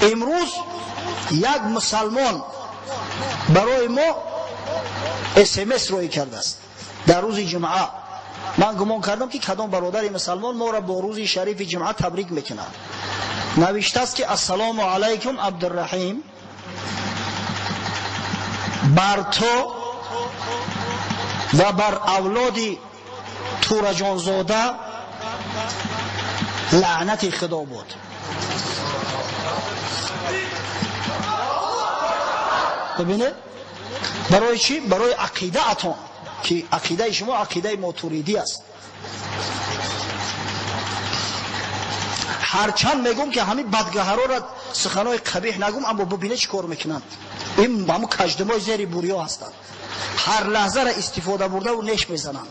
Имрӯз як мусалмон барои мо СМС рӯй кардааст дар рӯзи ҷумъа. Ман гумон кардам, ки кадом бародари мусалмон моро бо рӯзи шарифи ҷумъа табрик мекунад. Навиштааст, ки ассалому алайкум, Абдурраҳим, бар ту ва бар авлоди Тураҷонзода лаънати Худо буд. Бибинед, барои чӣ? Барои ақидаатон, ки ақидаи шумо ақидаи мотуридӣ аст. Ҳарчанд мегӯм, ки ҳамин бадгаҳароро суханои қабеҳ нагӯм, аммо бибинед, чӣ кор мекунанд. Ин ҳамун каждумои зери бурё ҳастанд, ҳар лаҳзаро истифода бурдаву неш мезананд.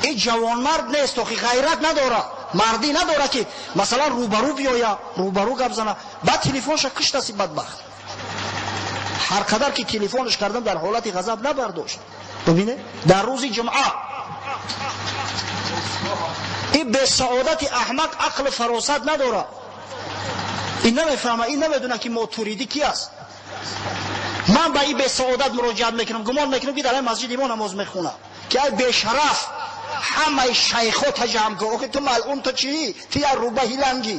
Ин ҷавонмард нест, охи ғайрат надора, мардӣ надора, ки масалан рӯбарӯ биёя, рӯбарӯ гап зана. Баъд телефонша киштаси бадбахт. Ҳар қадар ки телефонш кардам, дар ҳолати ғазаб набардошт. Бибинед, дар рӯзи ҷумъа ин бесаодати аҳмақ ақлу фаросат надора, ин намефаҳма, ин намедона, ки мотуридӣ ки аст. Ман ба ин бесаодат муроҷиат мекунам, гумон мекунам, ки дар ин масҷиди мо намоз мехонад, ки ай бешараф, ҳамаи шайхота ҷамъ кун. Охи ту малъун, ту чӣ? Ту як рӯбаҳи лангӣ.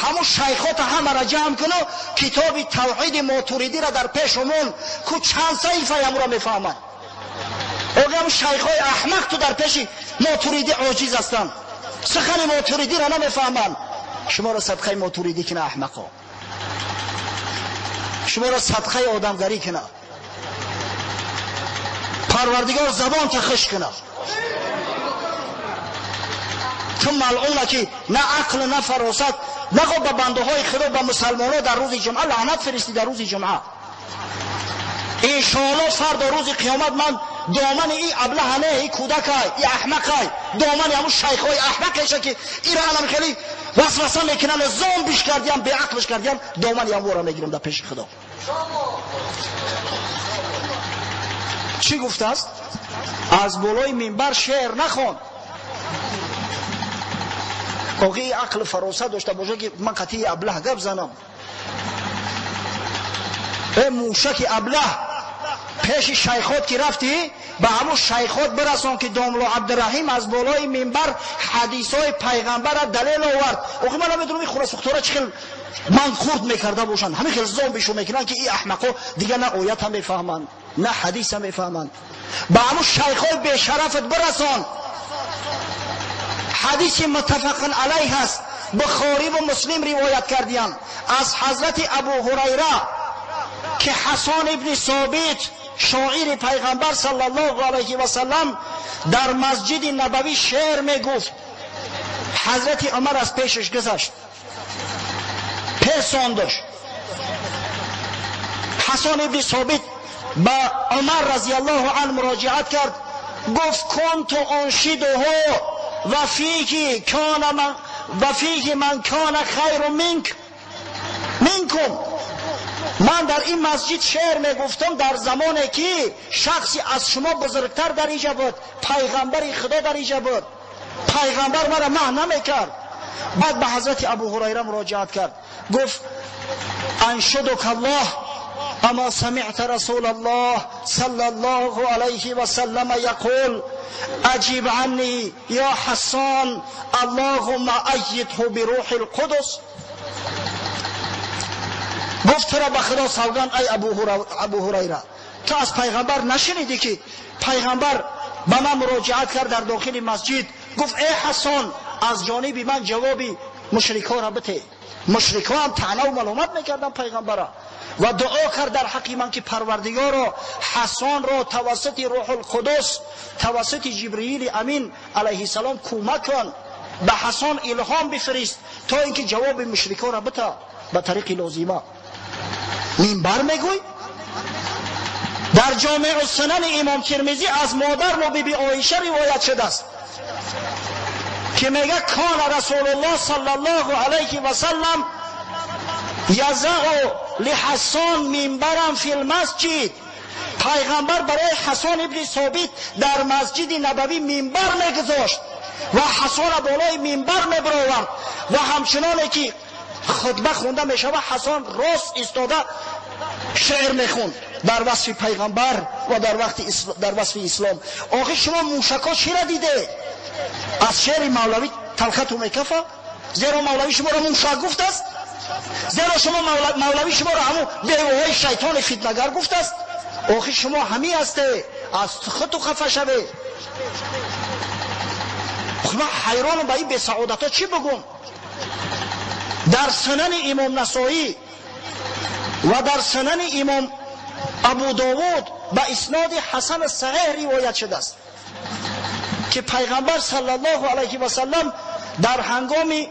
Ҳамун шайхота ҳамаро ҷамъ куну китоби тавҳиди мотуридиро дар пешумон ку, чанд саҳифаи ҳамуро мефаҳмад. Охи ҳамун шайхҳои аҳмақ ту дар пеши мотуридӣ оҷиз ҳастанд, сухани мотуридиро намефаҳманд. Шуморо садқаи мотуридӣ кина, аҳмақо, шуморо садқаи одамгарӣ кина, Парвардигор забонта хушк кунад. Ту малъуна, ки на ақл, на фаросат нахо, ба бандаҳои Худо, ба мусалмонҳо дар рӯзи ҷумъа лаънат фиристӣ. Дар рӯзи ҷумъа, иншоалло, фардо рӯзи қиёмат ман домани и аблаҳа не, и кӯдакай, и аҳмақай, домани ҳамун шайхҳои аҳмақеша, ки ира хеле васваса мекунанд, зомбиш кардиям, беақлш кардиям, домани ҳамвора мегирам дар пеши Худо. Чӣ гуфтааст? Аз болои минбар шеър нахон. Оғи ақлу фаросат дошта боша, ки ман қатъи аблаҳ гап занам. Э мушаки аблаҳ, пеши шайхот ки рафтӣ, ба ҳамун шайхот бирасон, ки домло Абдураҳим аз болои минбар ҳадисҳои пайғамбарра далел овард. Охи ман намедонам, ин хурасухтора чӣ хел ман хурд мекарда бошанд, ҳамин хел зомбишу мекунанд, ки ин аҳмақо дигар на оята мефаҳманд, на ҳадиса мефаҳманд. Ба ҳамун шайхҳои бешарафат бирасон, ҳадиси муттафақун алайҳ аст, Бухориву Муслим ривоят кардиянд аз ҳазрати Абу Ҳурайра, ки Ҳасан ибни Собит, шоири пайғамбар саллаллоҳу алайҳи васаллам, дар масҷиди Набавӣ шеър мегуфт. Ҳазрати Умар аз пешаш гузашт, персондаш. Ҳасан ибни Собит ба Умар разиаллоҳу анҳу муроҷиат кард, гуфт: кунту уншидуҳу ва фиҳи кана ман ва фиҳи ман кана хайру минк минкум. Ман дар ин масҷид шеър мегуфтам дар замоне, ки шахси аз шумо бузургтар дар инҷа буд, пайғамбари Худо дар инҷа буд, пайғамбар мара маҳ намекард. Баъд ба ҳазрати Абу Ҳурайра муроҷиат кард, гуфт: аншудука Аллоҳ, ама самиъта расул Аллоҳ саллаллоҳу алайҳи васаллама яқул: аҷиб анни ё Ҳассон, аллоҳумма айидҳу бирӯҳи лқудус? Гуфт: тура ба Худо савганд, ай Абу Ҳурайра, ту аз пайғамбар нашунидӣ, ки пайғамбар ба ман муроҷиат кард дар дохили масҷид, гуфт: э Ҳассон, аз ҷониби ман ҷавоби мушрикҳоро бите. Мушрикҳо ҳам таънаву маломат мекарданд пайғамбара. Ва дуо кард дар ҳаққи ман, ки Парвардигоро, Ҳасонро тавассути Рӯҳулқудус, тавассути Ҷибриили Амин алайҳиссалом кӯмак кун, ба Ҳасон илҳом бифирист, то ин ки ҷавоби мушрикҳоро бита ба тариқи лозима. Минбар мегӯй. Дар Ҷомеъу Сунани имом Тирмизӣ аз модармо биби Оиша ривоят шудааст, ки мега: кана Расулуллоҳ саллаллоҳу алайҳи васаллам язау лиҳассон минбаран фил масҷид. Пайғамбар барои Ҳасан ибни Собит дар масҷиди Набавӣ минбар мегузошт ва Ҳасона болои минбар мебаровард ва ҳамчуноне ки хутба хонда мешава, Ҳасан рост истода шеър мехонд дар васфи пайғамбар ва дар васфи ислом. Охир шумо мушакҳо чира диде? Аз шеъри мавлавӣ талхату мекафа? Зеро мавлавӣ шуморо мушак гуфтааст? Зеро шумо мавлавӣ шуморо ҳамун бевоҳои шайтони фитнагар гуфтааст? Охир шумо ҳамин ҳасте, аз худту хафа шавед. Ман ҳайронам ба ин бесаодатҳо чӣ бигӯм? Дар сунани имом Насоӣ ва дар сунани имом Абу Довуд ба исноди ҳасан саҳеҳ ривоят шудааст ки пайғамбар саллаллоҳу алайҳи васаллам дар ҳангоми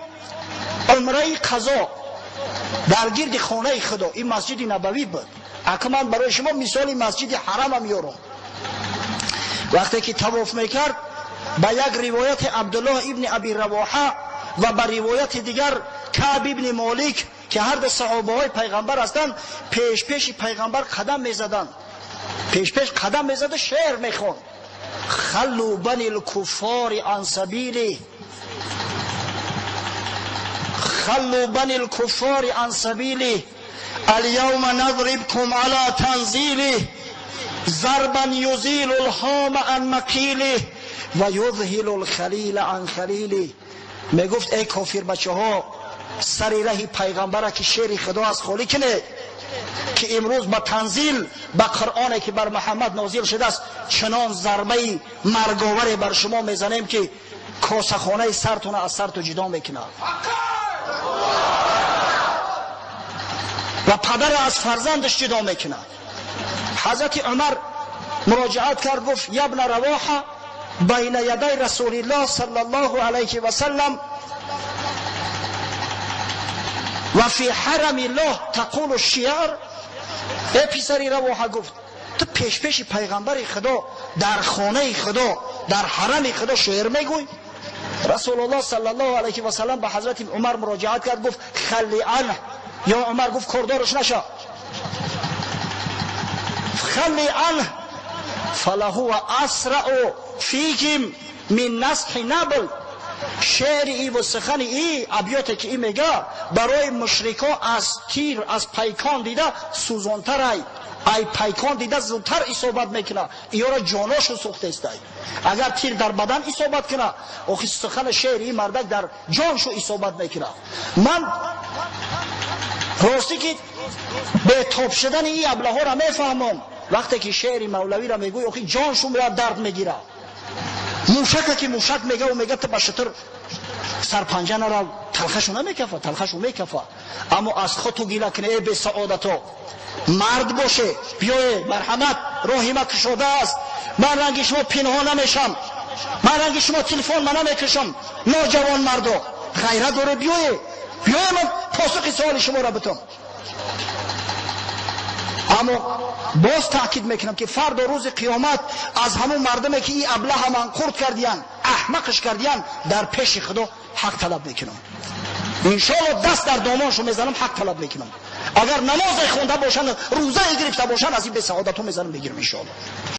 умраи қазо дар гирди хонаи Худо, ин масҷиди Набавӣ буд, ака ман барои шумо мисоли масҷиди ҳарамам меёрам, вақте ки тавоф мекард ба як ривояти Абдуллоҳ ибни Аби Равоҳа ва ба ривояти дигар Каъб ибни Молик ки ҳар ду саҳобаҳои пайғамбар ҳастанд, пешпеши пайғамбар қадам мезаданд, пешпеш қадам мезаду шеър мехонд: халлу бани лкуффори ан сабили, халлу бани лкуффори ан сабили, اليوم نضربكم على تنزيله ضربا يزيل الهام عن مقيله ويذهل الخليل عن خليله. میگفت ای کافر بچه ها، سر ره پیغمبره که شعر خدا از خالی کنه که امروز با تنزیل با قرآنی که بر محمد نازل شده است چنان ضربه مرگاور بر شما میزنیم که کاسه سرتون از سرتون جدا میکنه و پدر از فرزندش جدا میکنه. حضرت عمر مراجعت کرد، گفت یبن رواحه بین یدی رسول الله صلی الله علیه و سلم و فی حرم الله تقول الشعر. ای پسری رواحه، گفت تو پیش پیش پیغمبر خدا در خانه خدا در حرم خدا شعر میگوی؟ رسول الله صلی الله علیه و سلم به حضرت عمر مراجعت کرد، گفت خلی عنه. یا عمر گفت کردارش نشا، خلی عنه فلهو اسرع فیکم من نصح نبل. شعر ای و سخن ای، ابیاتی که ای میگه برای مشرکا از تیر از پیکان دیده سوزانتر ای، ای پیکان دیده زودتر اصابت میکنه، ایارا جاناشو سوخته است. اگر تیر در بدن اصابت کنه، آخه سخن شعر ای مردک در جانشو اصابت میکنه. من راستی که به تاب شدن این ابله ها را میفهمم. وقتی که شعر مولوی را میگوی آخه جانشون را درد میگیره. موشکه که موشک میگه و میگه تو به شتر سرپنجه نرو، تلخشو نمیکفه، تلخشو میکفه. اما از خود تو گیله کنه ای بی‌سعادتو، مرد باشه بیای مرحمت، راهی ما کشاده است، من رنگ شما پنهان نمیشم، من رنگ شما تلفن من نمیکشم، ناجوان مردو غیرت داره، بیای بیای من پاسخ سوال شما را بتم. اما باز تاکید میکنم که فردا روز قیامت از همون مردمی که این ابله من خرد کردیان، احمقش کردیان، در پیش خدا حق طلب میکنم. انشالله دست در دامانشو میزنم، حق طلب میکنم. اگر نماز خونده باشن، روزه گرفته باشن، از این به سعادتو میزنم میگیرم انشالله.